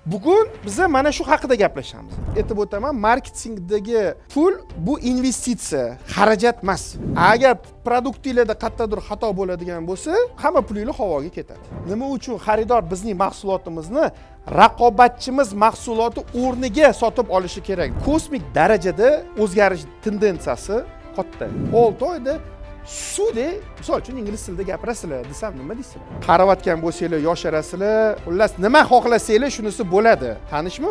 Bugun biza mana shu haqida gaplashamiz. Aytib o'taman, marketingdagi pul bu investitsiya, xarajat emas. Agar produktinglarda qayerdadir xato bo'ladigan bo'lsa, hamma pulinglar havoga ketadi. Nima uchun xaridor bizning mahsulotimizni raqobatchimiz mahsuloti o'rniga sotib olishi kerak? Kosmik darajada o'zgarish tendensiyasi katta. 6 oyda suvdek, misol uchun, ingliz tilida gapirasizlar desam, nima deysizlar? Qarayotgan bo'lsanglar, yosharasizlar. Xullas, nima xohlasanglar, shunisi bo'ladi. Tanishmi?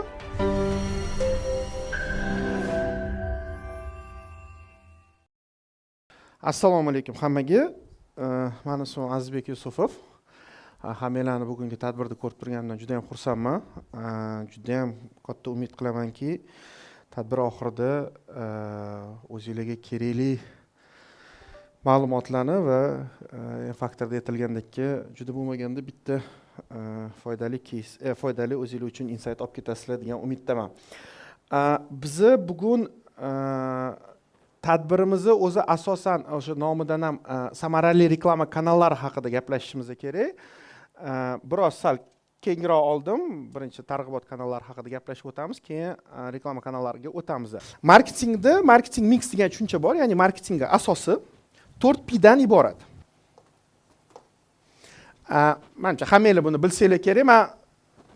Assalomu alaykum hammaga. Mani ismim Azizbek Yusufov. Hammanglarni bugungi tadbirda ko'rib turganimdan juda ham xursandman. Juda ham katta umid qilamanki, tadbir oxirida o'zinglarga kerakli ma'lumotlarni va faktorda aytilgandekka juda bo'lmaganda bitta foydali кейс, foydali o'zinglar uchun инсайт olib ketasizlar degan umiddaman. Bizni bugun tadbirimizni o'zi asosan o'sha nomidan ham samarali reklama kanallari haqida gaplashishimiz kerak. Biroz sal kengroq oldim. Birinchi targ'ibot kanallari haqida gaplashib o'tamiz, keyin reklama kanallariga o'tamiz. Marketingda marketing mix degan tushuncha bor, ya'ni marketingga asosi 4 Pdan iborat. Manimcha, hammanglar buni bilsanglar kerak. Man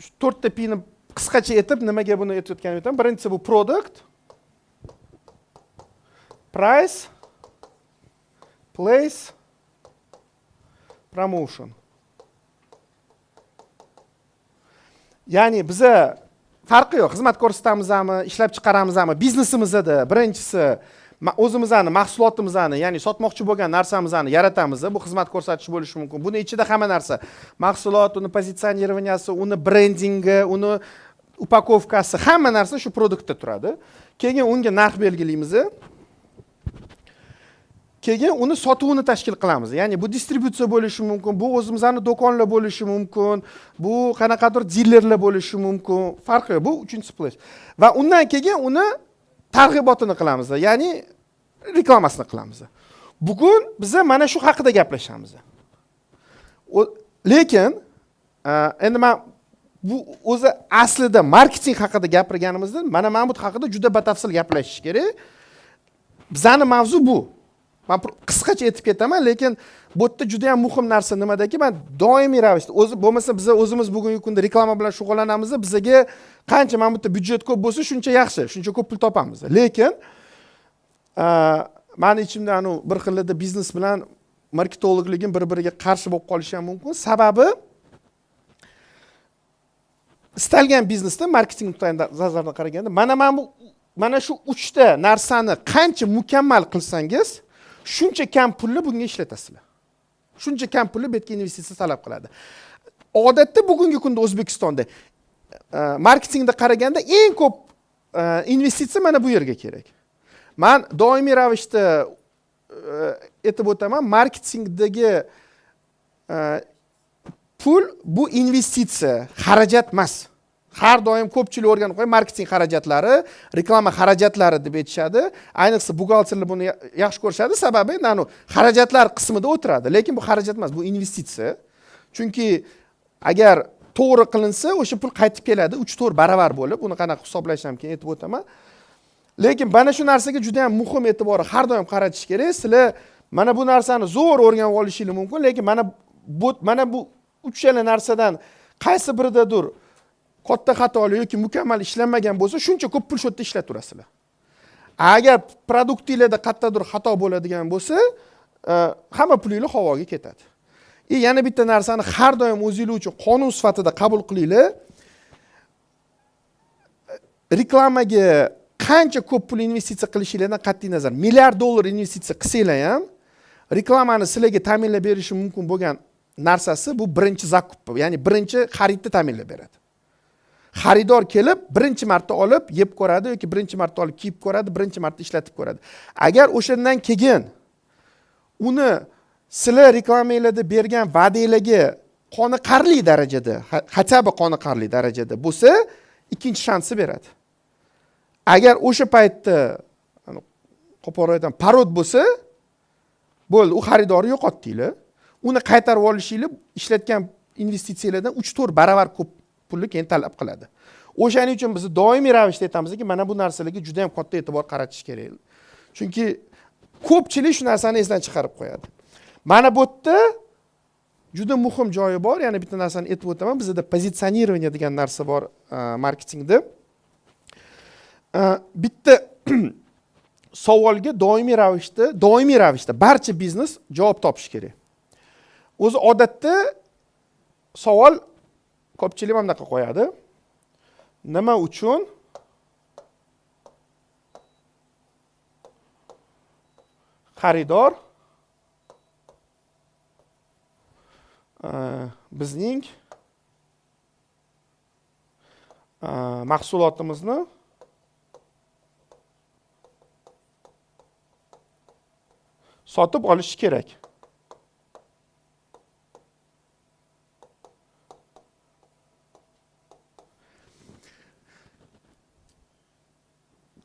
shu to'rtta Pni qisqacha aytib, nimaga buni aytayotganimni aytaman. Birinchisi bu product, price, place, promotion. Ya'ni biza farqi yo'q, xizmat ko'rsatamizmi, ishlab chiqaramizmi, biznesimizda birinchisi o'zimizni mahsulotimizni, ya'ni sotmoqchi bo'lgan narsamizni yaratamiz. Bu xizmat ko'rsatish bo'lishi mumkin. Buni ichida hamma narsa: mahsulot, uni позиционирования si, uni brendingi, uni упаковка si, hamma narsa shu produktda turadi. Keyin unga narx belgilaymiz, keyin uni sotuvini tashkil qilamiz. Ya'ni bu distributsiya bo'lishi mumkin, bu o'zimizni do'konlar bo'lishi mumkin, bu qanaqadir dilerlar bo'lishi mumkin, farqi yo'q. Bu uchinchisi place. Va undan keyin uni targ'ibotini qilamiz, ya'ni reklamasini qilamiz. Bugun biza mana shu haqida gaplashamiz. Lekin endi man bu o'zi aslida marketing haqida gapirganimizda mana bu haqida juda batafsil gaplashish kerak. Bizani mavzu bu. Man qisqacha aytib ketaman, lekin bu yerda juda yam muhim narsa nimadaki, man doimiy ravishda o'zi bo'lmasa, biza o'zimiz bugungi kunda reklama bilan shug'ullanamiz, bizaga qancha mana bu yerda byudjet ko'p bo'lsa, shuncha yaxshi, shuncha ko'p pul topamiz. Lekin mani ichimda anavi bir xilida biznes bilan marketologligim bir biriga qarshi bo'lib qolishi ham mumkin. Sababi istalgan biznesda marketing nuqtai nazaridan qaraganda mana bu, mana shu uchta narsani qancha mukammal qilsangiz, shuncha kam pulni bunga ishlatasizlar, shuncha kam pulni bu yerga investitsiya talab qiladi. Odatda bugungi kunda O'zbekistonda marketingda qaraganda eng ko'p investitsiya mana bu yerga kerak. Man doimiy ravishda aytib o'taman, marketingdagi pul bu investitsiya, xarajat emas. Har doim ko'pchilik o'rganib qo'ygan marketing xarajatlari, reklama xarajatlari deb aytishadi. Ayniqsa buxgalterlar buni yaxshi ko'rishadi, sababi endi anavi xarajatlar qismida o'tiradi. Lekin bu xarajat emas, bu investitsiya. Chunki agar to'g'ri qilinsa, o'sha pul qaytib keladi 3-4 baravar bo'lib. Uni qanaqa hisoblashni ham keyin aytib o'taman. Lekin mana shu narsaga juda yam muhim e'tiborni har doim qaratish kerak. Sizlar mana bu narsani zo'r o'rganib olishinglar mumkin, lekin mana bu uchala narsadan qaysi biridadir katta xatolik yoki mukammal ishlanmagan bo'lsa, shuncha ko'p pul shu yerda ishlataverasizlar. Agar produktinglarda qayerdadir xato bo'ladigan bo'lsa, hamma pulinglar havoga ketadi. И yana bitta narsani har doim o'zinglar uchun qonun sifatida qabul qilinglar: reklamaga qancha ko'p pul investitsiya qilishinglardan qat'iy nazar, milliard dollar investitsiya qilsanglar ham, reklamani sizlarga ta'minlab berishi mumkin bo'lgan narsasi bu birinchi закуп, ya'ni birinchi xaridni ta'minlab beradi. Xaridor kelib birinchi marta olib yeb ko'radi yoki birinchi marta olib kiyib ko'radi, birinchi marta ishlatib ko'radi. Agar o'shandan keyin uni sizlar reklamanglarda bergan va'danglarga qoniqarli darajada, хотя бы qoniqarli darajada bo'lsa, ikkinchi shansni beradi. Agar o'sha paytda, qo'polroq aytaman, parod bo'lsa, bo'ldi, u xaridorni yo'qotdinglar. Uni qaytarib olishinglar ishlatgan investitsiyalardan 3-4 baravar ko'p pul. pulni keyin talab qiladi. O'shaning uchun biz doimiy ravishda aytamizki, mana bu narsalarga juda ham katta e'tibor qaratish kerak. Chunki ko'pchilik shu narsani esdan chiqarib qo'yadi. Mana bu yerda juda muhim joyi bor. Yana bitta narsani aytib o'taman. Bizda позиционирование degan narsa bor marketingda. Bitta savolga doimiy ravishda barcha biznes javob topishi kerak. O'zi odatda savol ko'pchilik mana bunaqa qo'yadi. Nima uchun xaridor bizning mahsulotimizni sotib olishi kerak?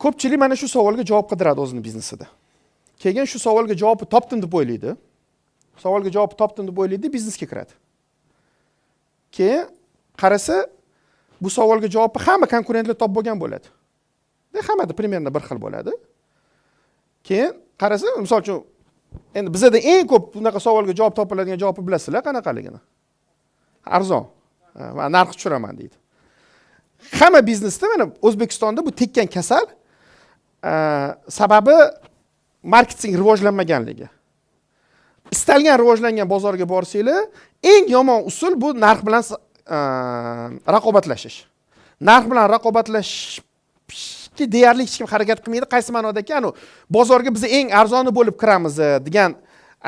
Ko'pchilik mana shu savolga javob qidiradi o'zini biznesida. Keyin shu savolga javobni topdim deb o'ylaydi. Savolga javob topdim deb o'ylaydi, biznesga kiradi. Keyin qarasa, bu savolga javobni hamma konkurentlar topib bo'lgan bo'ladi. Hammada примерно bir xil bo'ladi. Keyin qarasa, misol uchun, endi bizada eng ko'p bunaqa savolga javob topiladigan javobni bilasizlar qanaqaligini. Arzon. Man narx tushiraman deydi. Hamma biznesda, mana O'zbekistonda bu tekkan kasal, sababi marketing rivojlanmaganligi. Istalgan rivojlangan bozorga borsanglar, eng yomon usul bu narx bilan raqobatlashish. Narx bilan raqobatlashishga deyarli hech kim harakat qilmaydi. Qaysi ma'nodaki, anu bozorga biz eng arzoni bo'lib kiramiz degan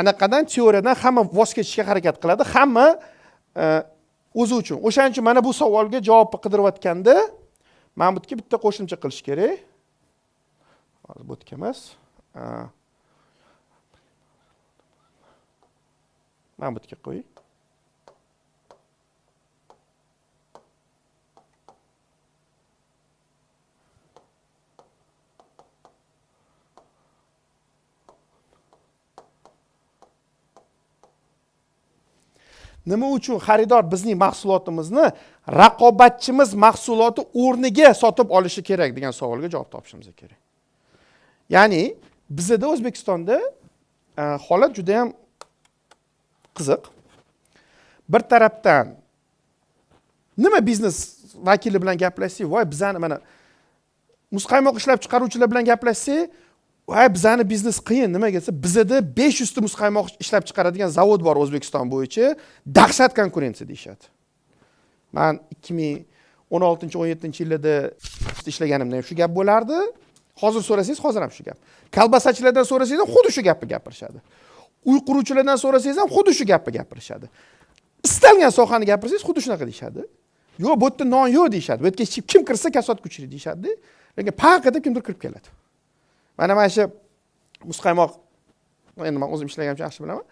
anaqadan, teoriyadan hamma voz kechishga harakat qiladi. Hamma o'zi uchun. O'shaning uchun mana bu savolga javob qidirayotganda mana bu yerga bitta qo'shimcha qilish kerak. Hozir bu yerga emas. Mana bu yerga qo'y. Nima uchun xaridor bizning mahsulotimizni raqobatchimiz mahsuloti o'rniga sotib olishi kerak degan savolga javob topishimiz kerak. Ya'ni bizda O'zbekistonda holat juda ham qiziq. Bir tarafdan nima biznes vakili bilan gaplashsak, voy bizani mana muzqaymoq ishlab chiqaruvchilar bilan gaplashsak, voy bizani biznes qiyin, nimaga desa bizada 500 ta muzqaymoq ishlab chiqaradigan zavod bor O'zbekiston bo'yicha, dahshat konkurensiya deyishadi. Man 2016-17 yillarda ishlaganimda ham shu gap bo'lardi. Hozir so'rasangiz hozir ham shu gap. Kolbasachilardan so'rasangiz ham xuddi shu gapni gapirishadi. Uy quruvchilardan so'rasangiz ham xuddi shu gapni gapirishadi. Istalgan sohani gapirsangiz xuddi shunaqa deyishadi. Yo'q, bu yerda non yo'q deyishadi. Bu yerga kim kirsa kasodga uchraydi deyishadi. Lekin paq etib kimdir kirib keladi. Mana shu muzqaymoq, endi men o'zim ishlaganim uchun yaxshi bilaman.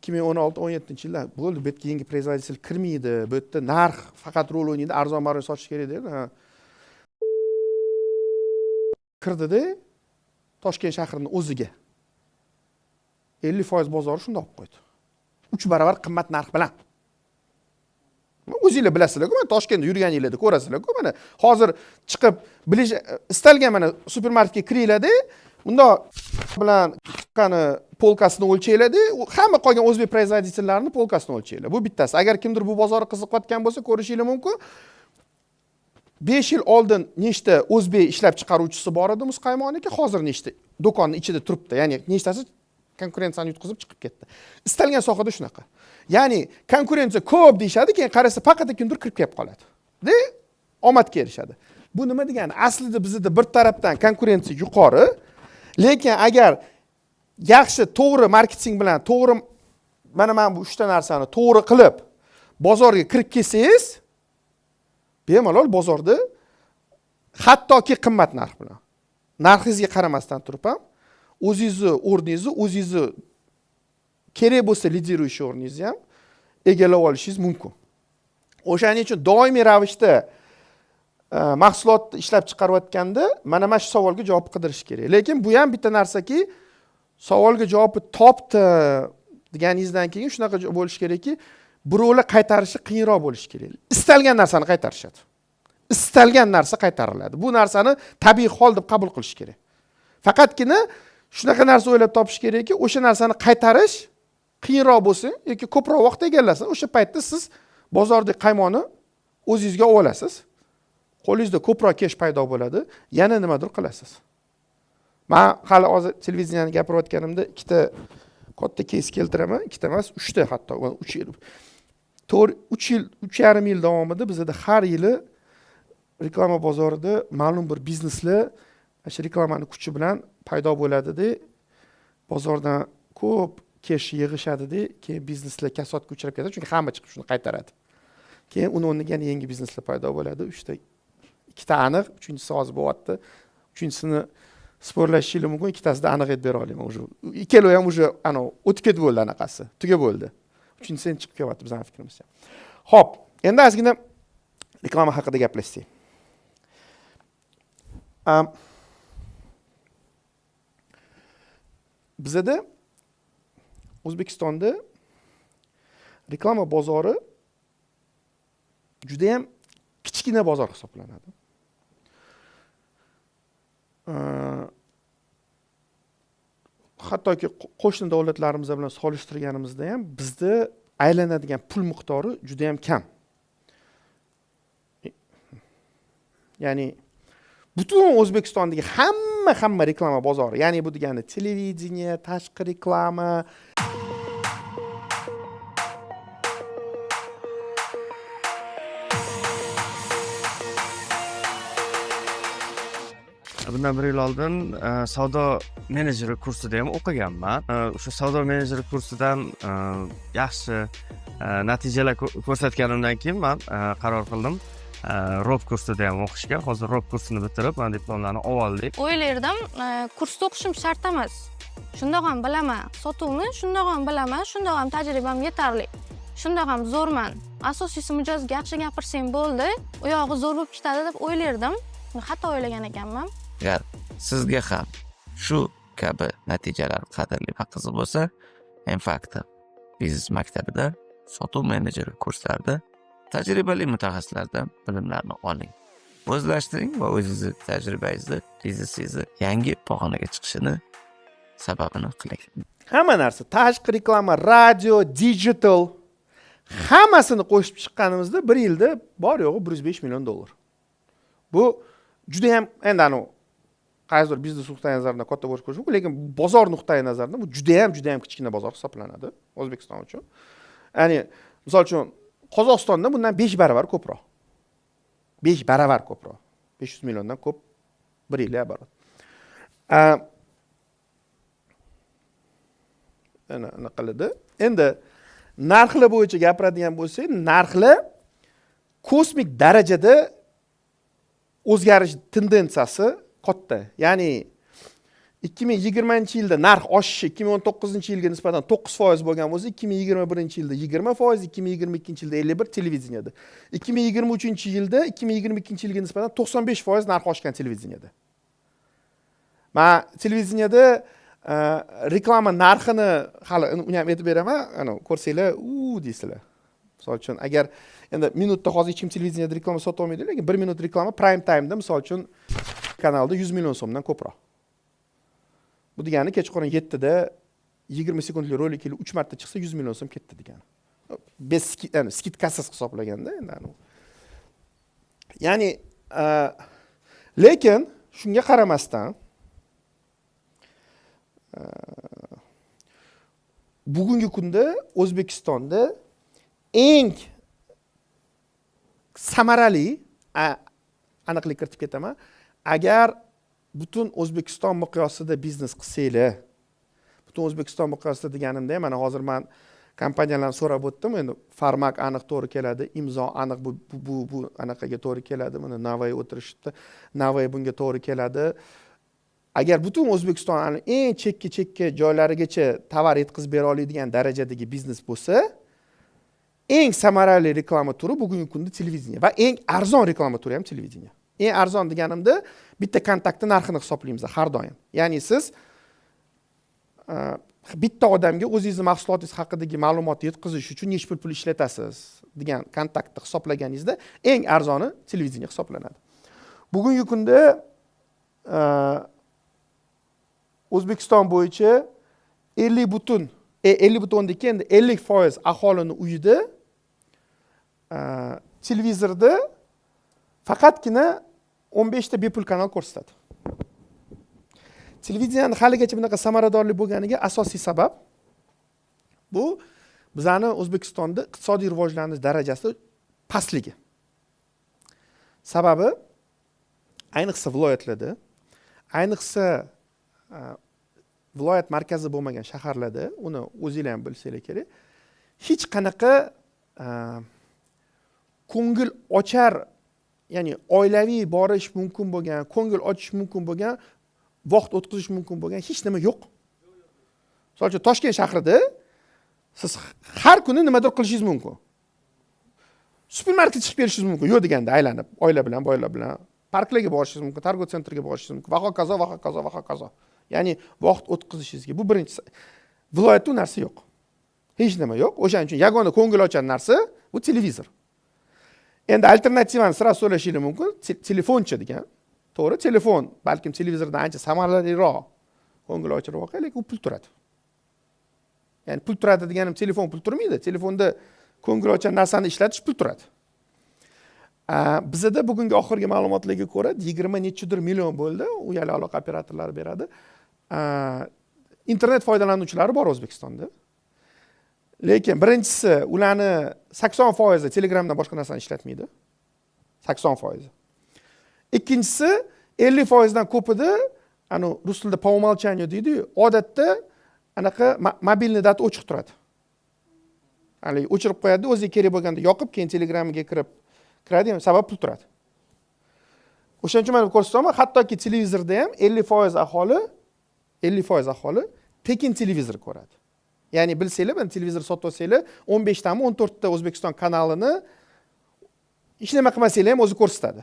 2016-17 yilda bo'ldi, bu yerga yangi производитель kirmaydi, bu yerda narx faqat rol o'ynaydi, arzon marjon sotish kerak dedi. Kirdida Toshkent shahrining o'ziga 50% bozori shunda olib qo'ydi. 3 barobar qimmat narx bilan. O'zinglar bilasizlar-ku, mana Toshkentda yurganinglarda ko'rasizlar-ku, mana hozir chiqib bilish istalgan mana supermarketga kiringlarda, bundoq bilan qani polkasini o'lchanglarda, hamma qolgan o'zbek производитель larini polkasini o'lchanglar. Bu bittasi. Agar kimdir bu bozorga qiziqayotgan bo'lsa, ko'rishingiz mumkin. 5 yil oldin nechta o'zbek ishlab chiqaruvchisi bor edi muzqaymoqniki, hozir nechta do'konning ichida turibdi. Ya'ni nechtasi konkurensiyani yutqizib chiqib ketdi. Istalgan sohada shunaqa. Ya'ni konkurensiya ko'p deyishadi, keyin qarasa faqat kimdir kirib kelib qoladi. De omadga erishadi. Bu nima degani? Aslida bizda bir tarafdan konkurensiya yuqori, lekin agar yaxshi, to'g'ri marketing bilan, to'g'ri mana bu 3 ta narsani to'g'ri qilib bozorga kirib kelsangiz, bemalol bozorda hattoki qimmat narx bilan, narxingizga qaramasdan turib ham o'zingizni o'rningizni, o'zingizni kerak bo'lsa лидирующий o'rningizni ham egallab olishingiz mumkin. O'shaning uchun doimiy ravishda mahsulotni ishlab chiqarayotganda mana shu savolga javob qidirish kerak. Lekin bu ham bitta narsaki, savolga javobni topdi deganingizdan keyin shunaqa bo'lishi kerakki, Birovlar qaytarishi qiyinroq bo'lishi kerak. Istalgan narsani qaytarishadi. Istalgan narsa qaytariladi. Bu narsani tabiiy hol deb qabul qilish kerak. Faqatgina shunaqa narsa o'ylab topish kerakki, o'sha narsani qaytarish qiyinroq bo'lsin yoki ko'proq vaqt egallasin. O'sha paytda siz bozordagi qaymoqni o'zingizga olasiz. Qo'lingizda ko'proq kesh paydo bo'ladi, yana nimadir qilasiz. Men hali hozir televideniyani gapirayotganimda ikkita katta keys keltiraman, ikkita emas, uchta hatto, 3 yil. 4 3 yil, 3,5 yil davomida bizda har yili reklama bozorida ma'lum bir bizneslar shu reklamani kuchi bilan paydo bo'ladida, bozordan ko'p kesh yig'ishadida, keyin bizneslar kasodga uchrab ketadi, chunki hamma chiqib shuni qaytaradi. Keyin uni o'rniga yana yangi bizneslar paydo bo'ladi. 3ta, 2ta aniq, 3-chisi hozir bo'lyapti. 3-chisini sporlashishingiz mumkin, ikkitasida aniq aytib bera olaman уже. Ikkalovi ham уже ana o'tib ketib bo'ldi anaqasi, tugab bo'ldi. 3-chisi endi chiqib kelyapti bizning fikrimizcha. Xo'p, endi ozgina reklama haqida gaplashsak. Bizada O'zbekistonda reklama bozori juda ham kichkina bozor hisoblanadi. Hattoki qo'shni davlatlarimiz bilan solishtirganimizda ham bizda aylanadigan pul miqdori juda ham kam. Ya'ni butun O'zbekistondagi hamma reklama bozori, ya'ni bu degani televideniye, tashqi reklama, Bundan bir yil oldin savdo menejeri kursida ham o'qiganman. O'sha savdo menejeri kursidan yaxshi natijalar ko'rsatganimdan keyin men qaror qildim ROP kursida ham o'qishga. Hozir ROP kursini bitirib, mana diplomlarni oldik. O'ylardim, kursda o'qishim shart emas. Shundoq ham bilaman, sotuvni shundoq ham bilaman, shundoq ham tajribam yetarli. Shundoq ham zo'rman. Asosiysi mijozga yaxshi gapirsang bo'ldi, u yog'i zo'r bo'lib ketadi deb o'ylardim. Xato o'ylagan ekanman. Agar sizga ham shu kabi natijalar qadrli va qiziq bo'lsa, M-Factor biznes maktabida sotuv menejeri kurslarida tajribali mutaxassislardan bilimlarni oling. O'zlashtiring va o'zingizni tajribangizni, biznesingizni yangi pog'onaga chiqishini sababini qiling. Hamma narsa, tashqi reklama, radio, digital hammasini qo'shib chiqqanimizda bir yilda bor yo'g'i $105 million. Bu juda ham endi anu qaysidir biznes nuqtai nazaridan katta bo'lishi mumkin, lekin bozor nuqtai nazaridan bu juda ham, juda ham kichkina bozor hisoblanadi O'zbekiston uchun. Ya'ni misol uchun Qozog'istonda bundan 5 barobar ko'proq. 5 barobar ko'proq. 500 milliondan ko'p bir yilda оборот. Ana qiladi. Endi narxlar bo'yicha gapiradigan bo'lsak, narxlar kosmik darajada o'zgarish tendensiyasi katta. Ya'ni 2020-yilda narx oshishi 2019-yilga nisbatan 9% bo'lgan bo'lsa, 2021-yilda 20%, 2022-yilda 51 televideniyada. 2023-yilda 2022-yilga nisbatan 95% narx oshgan televideniyada. Men televideniyada reklama narxini hali uni ham aytib beraman, ana ko'rsanglar, u deysizlar. Misol uchun, agar endi minutda hozir hech kim televideniyada reklama sota olmaydi, lekin 1 minut reklama prime time'da misol uchun kanalda 100 million so'mdan ko'proq. Bu degani kechqurun 7da 20 sekundlik rolik 3 marta chiqsa 100 million so'm ketdi degani. Bez ya'ni skidkasiz hisoblaganda endi anu. Ya'ni, lekin shunga qaramasdan, bugungi kunda O'zbekistonda eng samarali, aniqlik kiritib ketaman, agar butun O'zbekiston miqyosida biznes qilsanglar, butun O'zbekiston miqyosida deganimda ham mana hozir men kompaniyalarni so'rab o'tdim, endi Farmak aniq to'g'ri keladi, Imzo aniq bu anaqaga to'g'ri keladi, mana Navai o'tirishibdi, Navai bunga to'g'ri keladi. Agar butun O'zbekiston eng chekka-chekka joylarigacha tovar yetkazib bera oladigan darajadagi biznes bo'lsa, eng samarali reklama turi bugungi kunda televideniye va eng arzon reklama turi ham televideniye. Eng arzon deganimda bitta kontaktni narxini hisoblaymiz har doim. Ya'ni siz Bitta odamga o'zingizni mahsulotingiz haqidagi ma'lumotni yetkazish uchun necha pul ishlatasiz degan kontaktni hisoblaganingizda, eng arzoni televideniye hisoblanadi. Bugungi kunda O'zbekiston bo'yicha 50,2, endi 50% aholini uyida televizorda faqatgina 15 ta bepul kanal ko'rsatadi. Televideniyani haligacha bunaqa samaradorlik bo'lganiga asosiy sabab bu bizani O'zbekistonda iqtisodiy rivojlanish darajasi pastligi. Sababi, ayniqsa viloyatlarda, ayniqsa viloyat markazi bo'lmagan shaharlarda, uni o'zinglar ham bilsanglar kerak, hech qanaqa ko'ngil ochar, ya'ni oilaviy borish mumkin bo'lgan, ko'ngil ochish mumkin bo'lgan, vaqt o'tkazish mumkin bo'lgan hech nima yo'q. Misol uchun, Toshkent shahrida siz har kuni nimadir qilishingiz mumkin, supermarketga chiqib kelishingiz mumkin, yo'q deganda aylanib, oila bilan, bolalar bilan parklarga borishingiz mumkin, торговый центр ga borishingiz mumkin va hokazo, va hokazo, va hokazo. Ya'ni vaqt o'tkazishingizga bu birinchisi. Viloyatda u narsa yo'q, hech nima yo'q. O'shaning uchun yagona ko'ngil ochar narsa bu televizor. Endi alternativani сразу so'rashinglar mumkin, telefonchi degan. To'g'ri, telefon balkim televizordan ancha samaraliroq ko'ngil ochar voqea, lekin u pul turadi. Ya'ni pul turadi deganim, telefon pul turmaydi, telefonda ko'ngil ochar narsani ishlatish pul turadi. Bizada bugungi oxirgi ma'lumotlarga ko'ra 20 nechidir million bo'ldi, uyali aloqa operatorlari beradi, internet foydalanuvchilari bor O'zbekistonda. Lekin birinchisi, ularni 80%i Telegramdan boshqa narsani ishlatmaydi, 80%i. Ikkinchisi, 50%dan ko'pida, anavi rus tilida по умолчанию deydiyu, odatda anaqa мобильный дата o'chiq turadi. Haligi o'chirib qo'yadida, o'ziga kerak bo'lganda yoqib, keyin Telegramga kirib kiradi. Sabab pul turadi. O'shaning uchun mana ko'rsataman, hattoki televizorda ham 50% aholi, 50% aholi tekin televizor ko'radi. Ya'ni bilsanglar, mana televizor sotib olsanglar, 15 tami, 14 ta O'zbekiston kanalini hech nima qilmasanglar ham o'zi ko'rsatadi.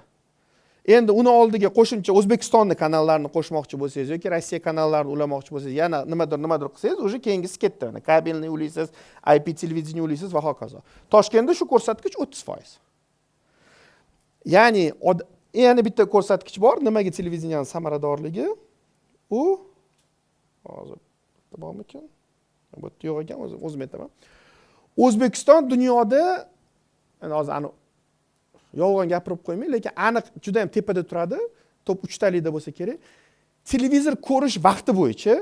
Endi uni oldiga qo'shimcha O'zbekistonni kanallarini qo'shmoqchi bo'lsangiz yoki Rossiya kanallarini ulamoqchi bo'lsangiz, yana nimadir, nimadir qilsangiz, уже keyingisi ketdi. Mana кабельный ulaysiz, IP televideniye ulaysiz va hokazo. Toshkentda shu ko'rsatkich 30%. Ya'ni yana bitta ko'rsatkich bor, nimaga televideniyani samaradorligi. U hozir bormikan, bu yerda yo'q ekan, o'zim aytaman. O'zbekiston dunyoda, endi hozir ani yolg'on gapirib qo'ymay, lekin aniq juda yam tepada turadi, top uchtalikda bo'lsa kerak, televizor ko'rish vaqti bo'yicha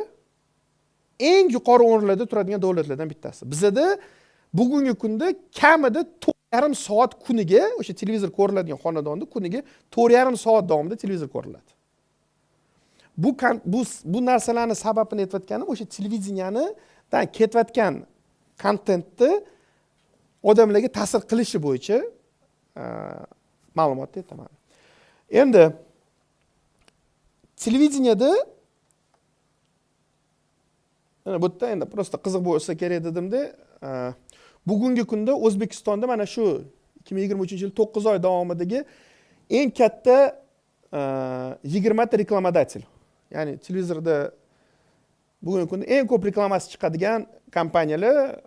eng yuqori o'rinlarda turadigan davlatlardan bittasi. Bizada bugungi kunda kamida 4,5 soat kuniga o'sha televizor ko'riladigan xonadonda kuniga 4,5 soat davomida televizor ko'riladi. Bu narsalarni sababini aytayotganim, o'sha televideniyanidan ketayotgan kontentni odamlarga ta'sir qilishi bo'yicha ma'lumotni aytaman. Endi televideniyada mana bu yerda endi просто qiziq bo'lsa kerak dedimda, bugungi kunda O'zbekistonda mana shu 2023 yil 9 oy davomidagi eng katta 20 ta рекламодатель, ya'ni televizorda bugungi kunda eng ko'p reklamasi chiqadigan kompaniyalar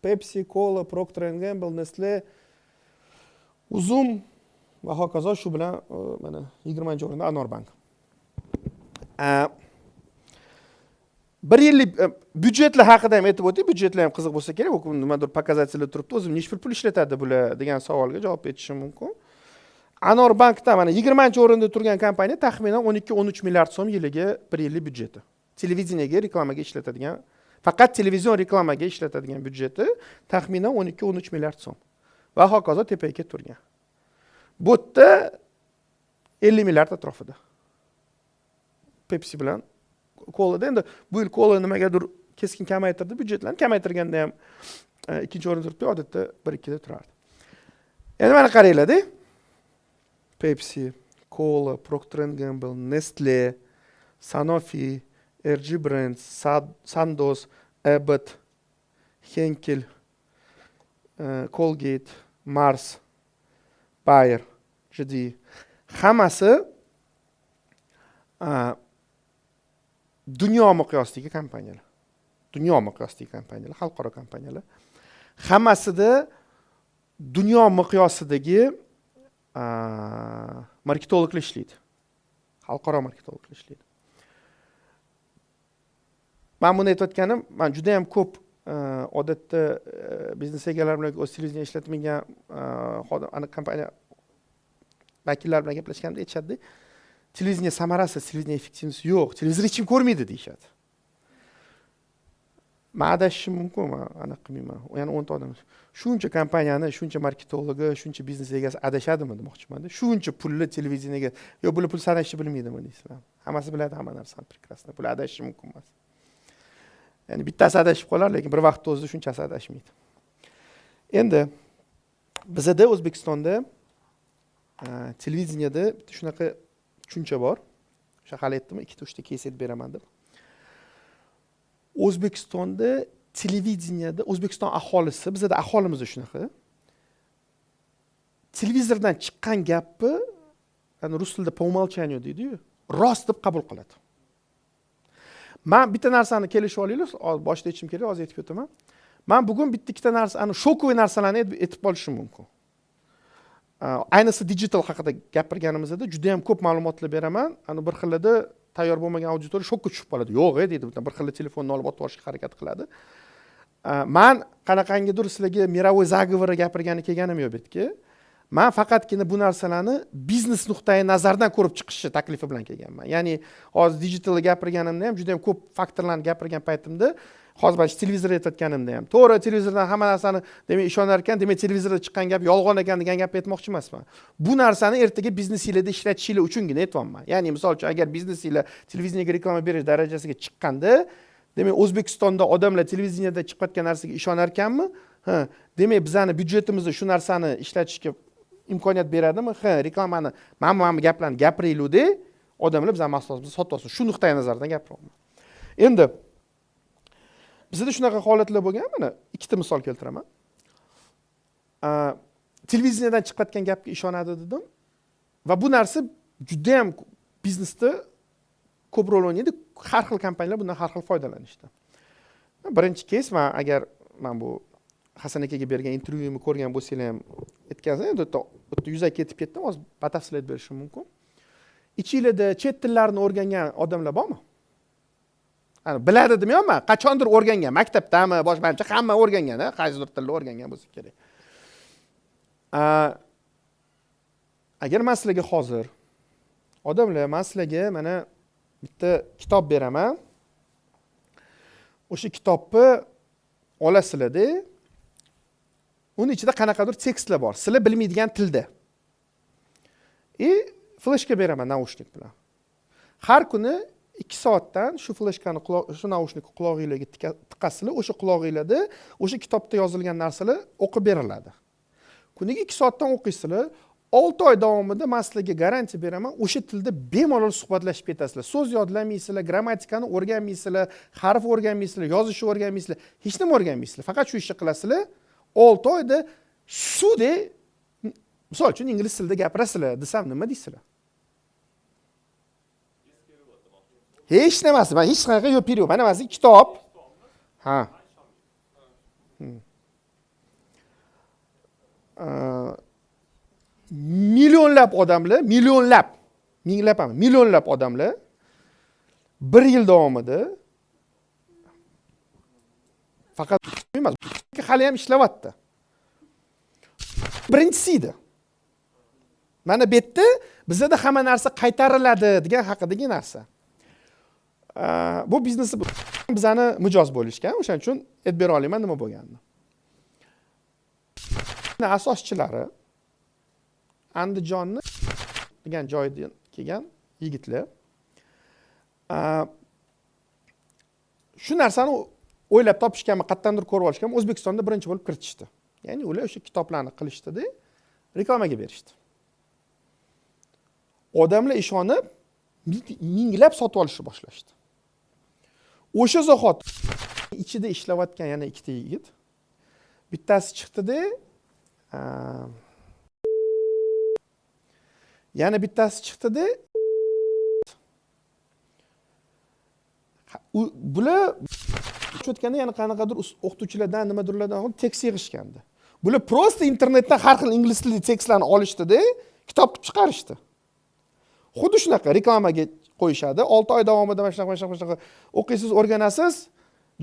Pepsi Cola, Procter Gamble, Nestle, Uzum va hokazo. Shu bilan mana 20-o'rinda Anor Bank. Bir yillik byudjetlar haqida ham aytib o'tay, byudjetlar ham qiziq bo'lsa kerak. Bu nimadir показатель lar turibdi, o'zim necha pul ishlatadi bular degan savolga javob aytishim mumkin. Anor Bankda mana 20-o'rinda turgan kompaniya taxminan 12-13 milliard so'm yiliga bir yillik byudjeti, televideniyaga reklamaga ishlatadigan, faqat televizion reklamaga ishlatadigan byudjeti taxminan 12-13 milliard so'm va hokazo, tepaga ketib turgan. Bu yerda 50 milliard atrofida Pepsi bilan Kolada. Endi bu yil Kola nimagadir keskin kamaytirdi byudjetlarni, kamaytirganda ham ikkinchi o'rinda turibdi, odatda bir ikkida turardi. Endi mana qaranglarda, Pepsi Cola, Procter Gamble, Nestle, Sanofi, RG Brands, Sandoz, Abbott, Henkel, Colgate, Mars, Bayer, GD, hammasi dunyo miqyosidagi kompaniyalar. Dunyo miqyosidagi kompaniyalar, xalqaro kompaniyalar. Hammasida dunyo miqyosidagi marketologlar ishlaydi. Xalqaro marketologlar ishlaydi. Man buni aytayotganim, man juda ham ko'p odatda biznes egalari bilan, o'z televideniye ishlatmagan xodim, aniq kompaniya vakillari bilan gaplashganda aytishadida, televideniye samarasi, televideniye эффективность yo'q, televizor hech kim ko'rmaydi deyishadi. Man adashishim mumkin, man anaqa qilmayman. Yana 10 ta odam, shuncha kompaniyani, shuncha marketologi, shuncha biznes egasi adashadimi demoqchimanda. Shuncha pulli televideniyega yo bular pul sanashni bilmaydimi deysizlar. Hammasi biladi hamma narsani прекрасно. Pul adashishi mumkin emas. Ya'ni bittasi adashib qolar, lekin bir vaqtda o'zida shunchasi adashmaydi. Endi bizada O'zbekistonda televideniyada bitta shunaqa tushuncha bor. O'sha hali aytdim, ikkita, uchta кейс aytib beraman deb. O'zbekistonda televideniyada O'zbekiston aholisi, bizada aholimiz shunaqa. Televizordan chiqqan gapni, ya'ni rus tilida по умолчанию deydi-yu, rost deb qabul qiladi. Man bitta narsani kelishib olaylik, boshida aytishim kerak, hozir aytib o'taman. Man bugun bitta ikkita narsa, ani шоковый narsalarni aytib qolishim mumkin. Ayniqsa digital haqida gapirganimizda juda ham ko'p ma'lumotlar beraman. Ani bir xilida tayyor bo'lmagan auditoriya shokka tushib qoladi. Yo'q, e deydi, bir xil telefonni olib otib yuborishga harakat qiladi. Man qanaqangidir sizlarga мировой заговор gapirgani kelganim yo'q bu yerga. Man faqatgina bu narsalarni biznes nuqtai nazaridan ko'rib chiqishni taklifi bilan kelganman. Ya'ni hozir digitalda gapirganimda ham juda ham ko'p faktorlarni gapirgan paytimda, hozir mana shu televizorda aytayotganimda ham, to'g'ri, televizordan hamma narsani demak ishonar ekan, demak televizorda chiqqan gap yolg'on ekan degan gapni aytmoqchi emasman. Bu narsani ertaga biznesinglarda ishlatishinglar uchungina aytyapman. Ya'ni misol uchun, agar biznesinglar televideniyega reklama berish darajasiga chiqqanda, demak O'zbekistonda odamlar televideniyada chiqayotgan narsaga ishonar ekanmi? Ha, demak bizani byudjetimizda shu narsani ishlatishga imkoniyat beradimi? Ha, reklamani mana bu gaplarni gapiraylikda, odamlar bizani mahsulotimizni sotib olsin. Shu nuqtai nazardan gapiryapman. Endi bizda shunaqa holatlar bo'lgan, mana ikkita misol keltiraman. Televiziyadan chiqayotgan gapga ishonadi dedim va bu narsa juda ham biznesda ko'p rol o'ynaydi. Har xil kompaniyalar bundan har xil foydalanishdi. Birinchi кейс, man agar man bu Hasan akaga bergan intervyuimni ko'rgan bo'lsanglar ham aytgansan, endi u yerda yuzaki aytib ketdim, hozir batafsil aytib berishim mumkin. Ichinglarda chet tillarini o'rgangan odamlar bormi? Ani biladi demayapman, qachondir o'rgangan, maktabdami, boshqa, manimcha hamma o'rgangan, a, qaysidir tilni o'rgangan bo'lsa kerak. Agar man sizlarga hozir, odamlar, man sizlarga mana bitta kitob beraman. O'sha kitobni olasizlarda, uni ichida qanaqadir tekstlar bor, sizlar bilmaydigan tilda. И fleshka beraman naushnik bilan. Har kuni 2 soatdan shu fleshkani, shu naushnikni qulog'inglarga tiqasizlar, o'sha qulog'inglarda o'sha kitobda yozilgan narsalar o'qib beriladi. Kuniga 2 soatdan o'qiysizlar. 6 oy davomida man sizlarga garantiya beraman, o'sha tilda bemalol suhbatlashib ketasizlar. So'z yodlamaysizlar, grammatikani o'rganmaysizlar, harf o'rganmaysizlar, yozishni o'rganmaysizlar, hech nima o'rganmaysizlar. Faqat shu ishni qilasizlar. 6 oyda suvdek, misol uchun, ingliz tilida gapirasizlar desam, nima deysizlar? Hech nimasi, man hech qanaqa yo'q, перевод. Mana sizga kitob. Ha. Millionlab odamlar, millionlab, minglab ham, millionlab odamlar bir yil davomida faqat emas, hali ham ishlayapti. Birinchisi edi. Mana bu yerda bizada hamma narsa qaytariladi degan haqidagi narsa. Bu biznesni bizani mijoz bo'lishgan, o'shaning uchun aytib bera olaman nima bo'lganini. Asoschilari Andijonni degan joydan kelgan yigitlar shu narsani o'ylab topishganmi, qayerdandir ko'rib olishganmi, O'zbekistonda birinchi bo'lib kiritishdi. Ya'ni ular o'sha kitoblarni qilishdida, reklamaga berishdi. Odamlar ishonib, minglab sotib olishni boshlashdi. O'sha zahot ichida ishlayotgan yana ikkita yigit, bittasi chiqdida, yana bittasi chiqdida, bular O'tganda yana qanaqadir o'qituvchilardan, nimadirlardan tekst yig'ishgandi. Bular просто internetdan har xil ingliz tilli tekstlarni olishdida, kitob qilib chiqarishdi. Xuddi shunaqa reklamaga qo'yishadi. 6 oy davomida mana shunaqa, mana shunaqa, shunaqa o'qiysiz, o'rganasiz,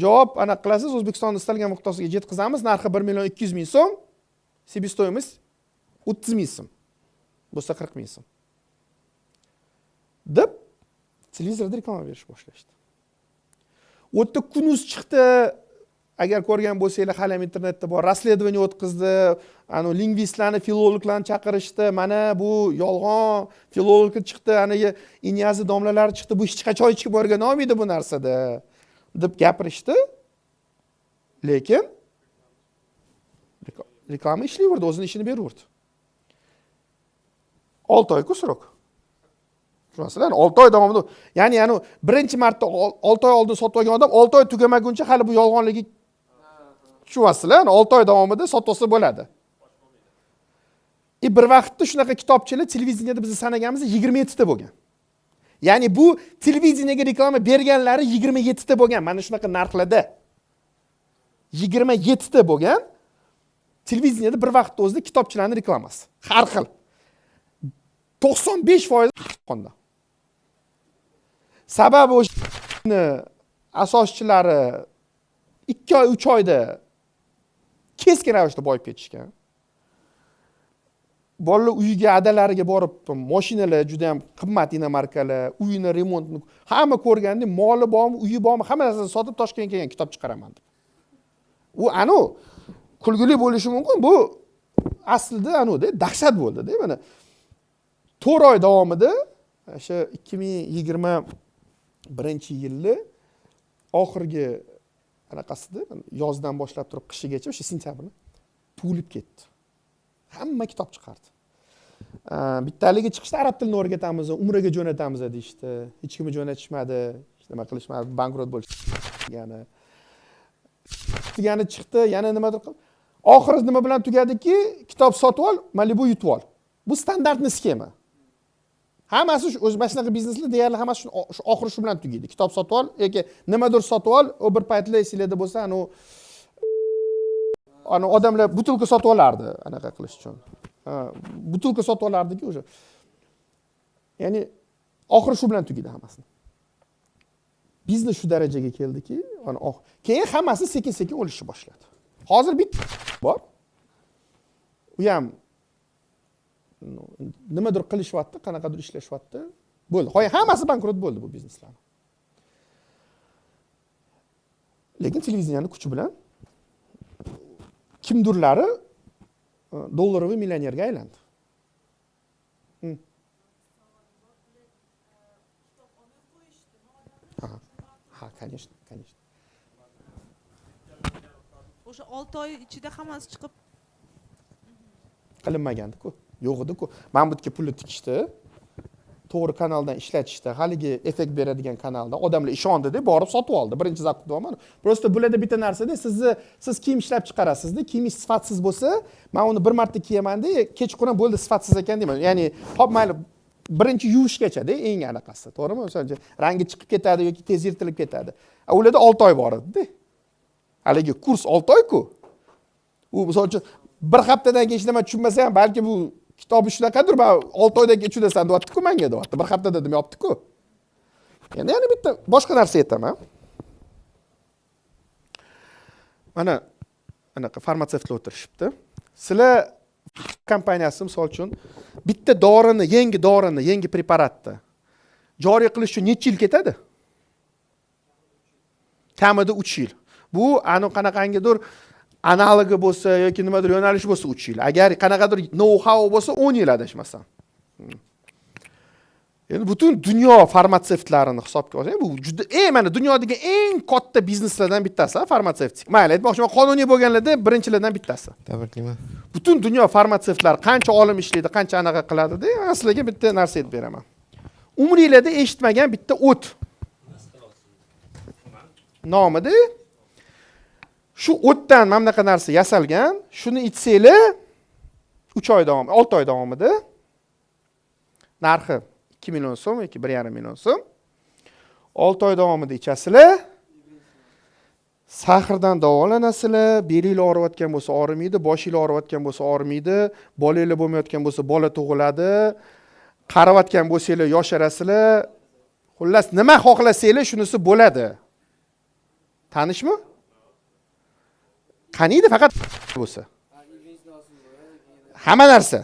javob anaqa qilasiz, O'zbekistonni istalgan nuqtasiga yetkazamiz, narxi 1 million 200 ming so'm, себестоимость 30 ming so'm bo'lsa, 40 ming so'm deb televizorda reklama berish boshlashdi. U yerda Kun.uz chiqdi, agar ko'rgan bo'lsanglar, hali ham internetda bor, расследование o'tkazdi, anavi lingvistlarni, filologlarni chaqirishdi. Mana bu yolg'on, filolog chiqdi, anigi Inyazi domlalari chiqdi, bu hech qachon hech kim o'rgana olmaydi bu narsada deb gapirishdi. Lekin reklama ishlayverdi, o'zini ishini beraverdi. 6 oyku срок, tushunasizlar? 6 oy davomida, ya'ni anavi birinchi marta 6 oy oldin sotib olgan odam 6 oy tugamaguncha hali bu yolg'onligi, tushunyapsizlar, 6 oy davomida sotib olsa bo'ladi. И bir vaqtda shunaqa kitobchalar televideniyada bizni sanaganimizda 27 ta bo'lgan. Ya'ni bu televideniyaga reklama berganlari 27 ta bo'lgan, mana shunaqa narxlarda 27 ta bo'lgan televideniyada bir vaqtda o'zida kitobchilarni reklamasi har xil, 95% qonda. Sababi o'sha asoschilari 2 oy, 3 oyda keskin ravishda boyib ketishgan. Bolalar uyiga, adalariga borib, moshinalar, juda yam qimmat иномарка lar, uyini remontni hamma ko'rganda, moli bormi, uyi bormi, hamma narsasini sotib Toshkentga kelgan kitob chiqaraman deb. U anavi kulgili bo'lishi mumkin, bu aslida anavida dahshat bo'ldida. Mana 4 oy davomida, o'sha 2021-yilni oxirgi anaqasida, yozdan boshlab turib qishigacha, o'sha sentyabrni to'lib ketdi, hamma kitob chiqardi. Bittaligi chiqishdi, arab tilini o'rgatamiz, umraga jo'natamiz deyishdi. Hech kimni jo'natishmadi, hech nima qilishmadi, bankrot bo'lish degani degani chiqdi. Yana nimadir qilib, oxiri nima bilan tugadiki, kitob sotib ol, Malibu yutib ol. Bu стандартный схема, hammasi shu. O'zi mana shunaqa bizneslar deyarli hammasi shu, oxiri shu bilan tugaydi: kitob sotib ol yoki nimadir sotib ol. U bir paytlar esinglarda bo'lsa, anavi odamlar butilka sotib olardi anaqa qilish uchun. Ha, butilka sotib olardiki уже. Ya'ni oxiri shu bilan tugaydi hammasini. Biznes shu darajaga keldiki, ana keyin hammasi sekin sekin o'lishni boshladi. Hozir bitta bor, u ham nimadir qilishyapti, qanaqadir ishlashyapti, bo'ldi. Hozir hammasi bankrot bo'ldi bu bizneslarni. Lekin televideniyani kuchi bilan kimdirlari долларовый millionerga aylandi. Ha, конечно, конечно. O'sha 6 oy ichida hammasi chiqib Qilinmagandiku, yo'q ediku. Mana bu yerga pulni tikishdi, to'g'ri kanaldan ishlatishdi, haligi effekt beradigan kanaldan. Odamlar ishondida, borib sotib oldi, birinchi закуп deyapman. Просто bularda bitta narsada, sizni, siz kiyim ishlab chiqarasizda, kiyimingiz sifatsiz bo'lsa, man uni bir marta kiyamanda, kechqurun bo'ldi, sifatsiz ekan deyman. Ya'ni hop, mayli, birinchi yuvishgachada eng anaqasi, to'g'rimi? Misol uchun, rangi chiqib ketadi yoki tez yirtilib ketadi. A ularda 6 oy bor edida, haligi kurs 6 oyku. U misol uchun bir haftadan keyin hech nima tushunmasa ham, balki bu kitobi shunaqadir, man 6 oydan keyin tushunasan deyaptiku manga, deyapti. Bir haftada demayaptiku. Endi yana bitta boshqa narsa aytaman. Mana anaqa farmatsevtlar o'tirishibdi. Sizlar kompaniyasi, misol uchun, bitta dorini, yangi dorini, yangi preparatni joriy qilish uchun necha yil ketadi? Kamida 3 yil. Bu anavi qanaqangidir analogi bo'lsa yoki nimadir yo'nalish bo'lsa, 3 yil, agar qanaqadir nou how bo'lsa, 10 yil, adashmasam. Endi butun dunyo farmatsevtlarini hisobga olsak, bu juda eng, mana, dunyodagi eng katta bizneslardan bittasi farmatsevtik. Mayli, aytmoqchiman, qonuniy bo'lganlarda birinchilardan bittasi. Tabriklayman. Butun dunyo farmatsevtlari qancha olim ishlaydi, qancha anaqa qiladida. Man sizlarga bitta narsa aytib beraman: umringlarda eshitmagan bitta o't nomida, shu o'tdan mana bunaqa narsa yasalgan, shuni ichsanglar 3 oy davom, 6 oy davomida, narxi 2 million so'm yoki 1,5 million so'm, 6 oy davomida ichasizlar. Сахар dan davolanasizlar, belinglar og'riyotgan bo'lsa og'rimaydi, boshinglar og'riyotgan bo'lsa og'rimaydi, bolanglar bo'lmayotgan bo'lsa bola tug'iladi, qarayotgan bo'lsanglar yosharasizlar. Xullas, nima xohlasanglar, shunisi bo'ladi. Tanishmi? Qaniydi faqat bo'lsa. Hamma narsa.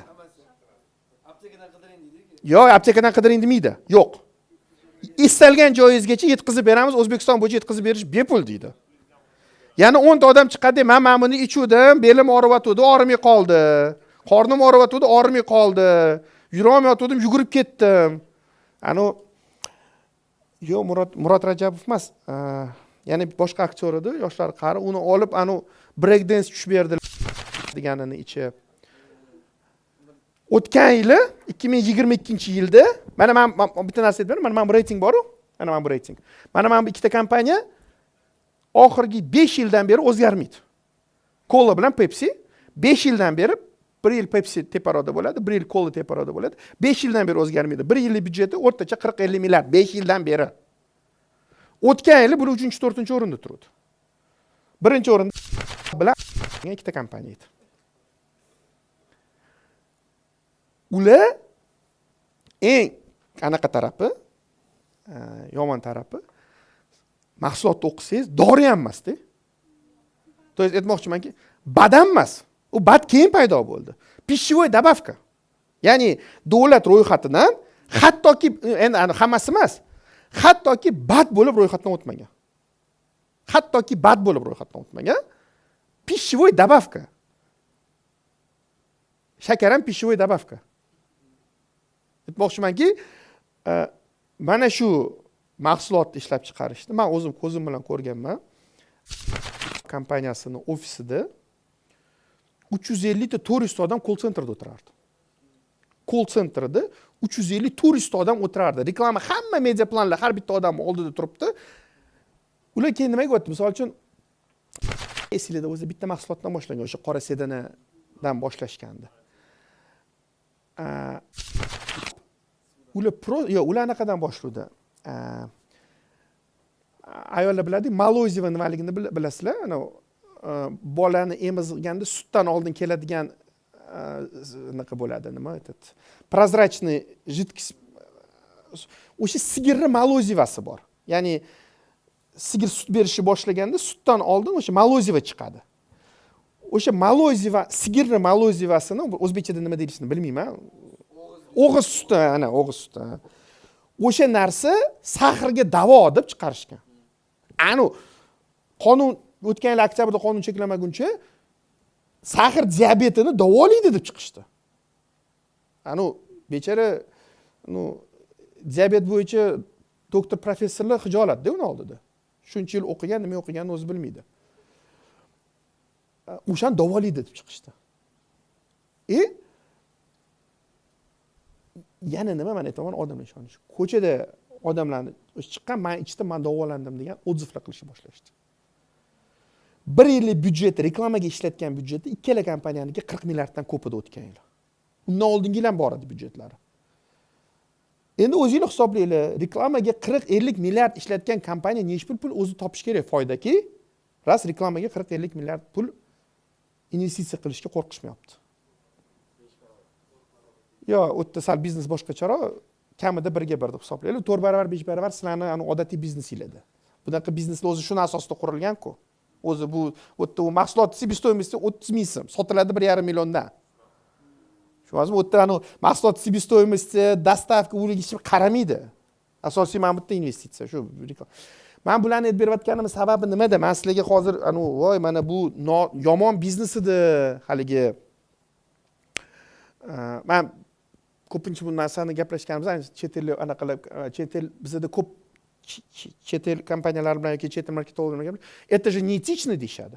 Yo'q, aptekadan qidiring demaydi. Yo'q. Istalgan joyingizgacha yetkazib beramiz, O'zbekiston bo'yicha yetkazib berish bepul deydi. Yana 10 ta odam chiqadi, man buni ichuvdim, belim og'riyotgandi, og'rimay qoldi. Qornim og'riyotgandi, og'rimay qoldi. Yurolmayotgandim, yugurib ketdim. Anu yo'q, Murod Rajabov emas. Yana boshqa aktyor edi, yoshlari qari, uni olib anu break dance tushib berdi deganini ichib. O'tgan yili, 2022-yilda, mana man bitta narsa aytib beraman, mana bu reyting bor-u, mana bu reyting. Mana bu ikkita kompaniya oxirgi 5 yildan beri o'zgarmaydi. Cola bilan Pepsi 5 yildan beri, bir yil Pepsi teparoqda bo'ladi, bir yil Cola teparoqda bo'ladi. 5 yildan beri o'zgarmaydi. Bir yillik byudjeti o'rtacha 40-50 milliard 5 yildan beri. O'tgan yili bular 3-4 o'rinda turdi. Birinchi o'rinda bilan ikkita kompaniya edi. Ular eng anaqa tarafi, yomon tarafi, mahsulotni o'qisangiz dori ham emasda. То есть aytmoqchimanki, badan emas. U bad keyin paydo bo'ldi. Пищевой добавка. Ya'ni davlat ro'yxatidan hattoki endi hammasi emas, hattoki bad bo'lib ro'yxatdan o'tmagan. Hattoki bad bo'lib ro'yxatdan o'tmagan. Пищевой добавка. Shakar ham пищевой добавка. Aytmoqchimanki, mana shu mahsulotni ishlab chiqarishni man o'zim ko'zim bilan ko'rganman. Kompaniyasini ofisida 350 ta 400 ta odam колл-центр da o'tirardi. Колл-центр da 350 400 ta odam o'tirardi. Reklama, hamma media planlar har bitta odamni oldida turibdi. Ular keyin nimaga o'tdi? Misol uchun, esinglarda o'zi bitta mahsulotdan boshlangan, o'sha qora sedanadan boshlashgandi. Ular pro yo'q, ular anaqadan boshladi. Ayollar biladi, молозиво nimaligini bilasizlar? Ana bolani emizganda sutdan oldin keladigan anaqa bo'ladi, nima, этот прозрачный жидкость, o'sha sigirni молозиво si bor. Ya'ni sigir sut berishni boshlaganda sutdan oldin o'sha молозиво chiqadi. O'sha молозиво, sigirni молозиво sini o'zbekchada nima deyilishini bilmayman. O'g'iz suti, ana o'g'iz suti. O'sha narsa сахар ga davo deb chiqarishgan. Anu qonun o'tgan yil oktyabrda qonun cheklamaguncha сахар diabetini davolaydi deb chiqishdi. Anu bechora, ну, diabet bo'yicha doktor, professorlar hijolatda uni oldida. Shuncha yil o'qigan, nima o'qiganini o'zi bilmaydi. O'shani davolaydi deb chiqishdi. И yana nima, man aytaman, odamlar ishonishi. Ko'chada odamlarni chiqqan, man ichdim, man davolandim degan отзыв lar qilishni boshlashdi. Bir yillik byudjet, reklamaga ishlatgan byudjeti ikkala kompaniyaniki 40 milliarddan ko'p edi o'tgan yil. Undan oldingi yil ham bor edi byudjetlari. Endi o'zinglar hisoblanglar, reklamaga 40-50 milliard ishlatgan kompaniya nechi pul o'zi topish kerak foydaki, rost reklamaga 40-50 milliard pul investitsiya qilishga qo'rqishmayapti. Yo, u yerda sal biznes boshqacharoq, kamida 1:1 deb hisoblaylik. 4 barobar, 5 barobar sizlarni odatiy biznesinglarda. Bunaqa bizneslar o'zi shuni asosida qurilgan-ku. O'zi bu u yerda u mahsulot себестоимости 30 ming so'm, sotiladi 1,5 milliondan. Tushundingizmi? U yerda mahsulot себестоимости, доставка, ularga hech kim qaramaydi. Asosiy mana bu yerda investitsiya shu. Man bularni aytib berayotganimni sababi nimada? Man sizlarga hozir anu voy, mana bu yomon biznes edi haligi. Man ko'pincha bu narsani gaplashganimiz, ayniqsa chet ellik anaqalar, chet el, bizada ko'p chet el kompaniyalari bilan yoki chet el marketologlar bilan, это же неэтично deyishadi.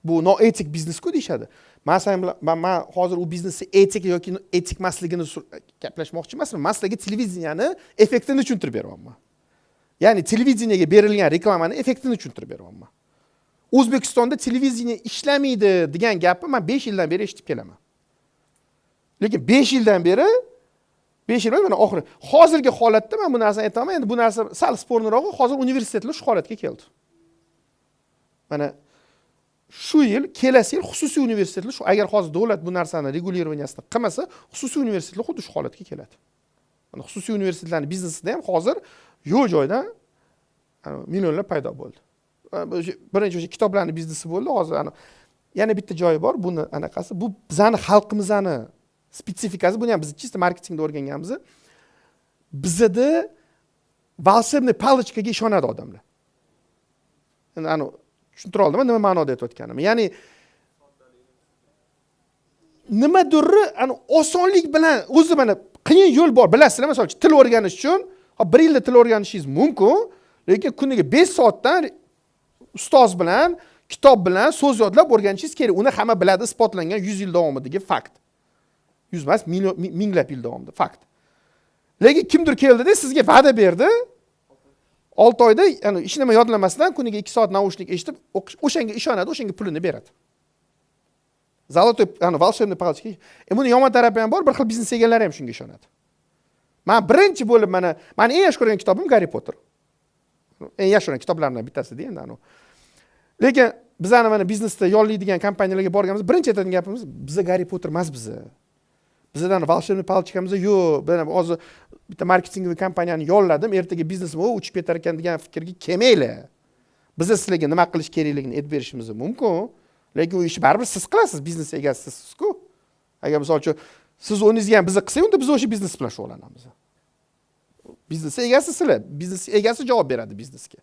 Bu noetik biznes-ku deyishadi. Man sen bilan man hozir u biznesni etik yoki etik emasligini gaplashmoqchi emasman. Man sizlarga televideniyani effektini tushuntirib beryapman. Ya'ni televideniyaga berilgan reklamani effektini tushuntirib beryapman. O'zbekistonda televideniya ishlamaydi degan gapni man 5 yildan beri eshitib kelaman. Lekin 5 yildan beri, 5 yil mana oxiri hozirgi holatda man bu narsani aytaman. Endi bu narsa sal спорный rog'i, hozir universitetlar shu holatga keldi. Mana shu yil, kelasi yil xususiy universitetlar shu, agar hozir davlat bu narsani регулированияsini qilmasa, xususiy universitetlar xuddi shu holatga keladi. Mana, xususiy universitetlarni biznesida ham hozir yo'q joydan ana millionlar paydo bo'ldi. Birinchi o'sha kitoblarni biznesi bo'ldi. Hozir ana yana bitta joyi bor buni anaqasi, bu bizani xalqimizni spetsifikasi. Buni ham biz чисто marketingda o'rganganmiz. Bizada волшебный палочкаga ishonadi odamlar. Endi ani tushuntira oldimmi nima ma'noda aytayotganimni? Ya'ni nimadirni ani osonlik bilan o'zi, mana, qiyin yo'l bor, bilasizlar. Misol uchun, til o'rganish uchun hop, bir yilda til o'rganishingiz mumkin, lekin kuniga 5 soatdan ustoz bilan, kitob bilan so'z yodlab o'rganishingiz kerak. Uni hamma biladi, isbotlangan 100 yil davomidagi fakt. 100 emas, million, minglab yil davomida fakt. Lekin kimdir keldida, sizga va'da berdi: 6 oyda, yani hech nima yodlamasdan, kuniga 2 soat наушник eshitib o'qish. O'shanga ishonadi, o'shanga pulini beradi. Золотой, yani волшебный палочка. Buni yomon tarafi ham bor, bir xil biznes egalari ham shunga ishonadi. Man birinchi bo'lib, mana, mani eng yaxshi ko'rgan kitobim Garri Potter, eng yaxshi ko'rgan kitoblarimdan bittasida endi anavi. Lekin bizani, mana, biznesda yollaydigan kompaniyalarga borganimizda birinchi aytadigan gapimiz: biza Garri Potter emas, biza bizadan волшебный палочкamiz yo'q. Mana, hozir bitta marketing kompaniyani yolladim, ertaga biznesim o uchib ketar ekan degan fikrga kelmanglar. Biza sizlarga nima qilish kerakligini aytib berishimiz mumkin, lekin u ishni baribir siz qilasiz, biznes egasi sizku. Agar, misol uchun, siz o'rningizga ham biza qilsak, unda biz o'sha biznes bilan shug'ullanamiz. Biznes egasi sizlar, biznes egasi javob beradi biznesga.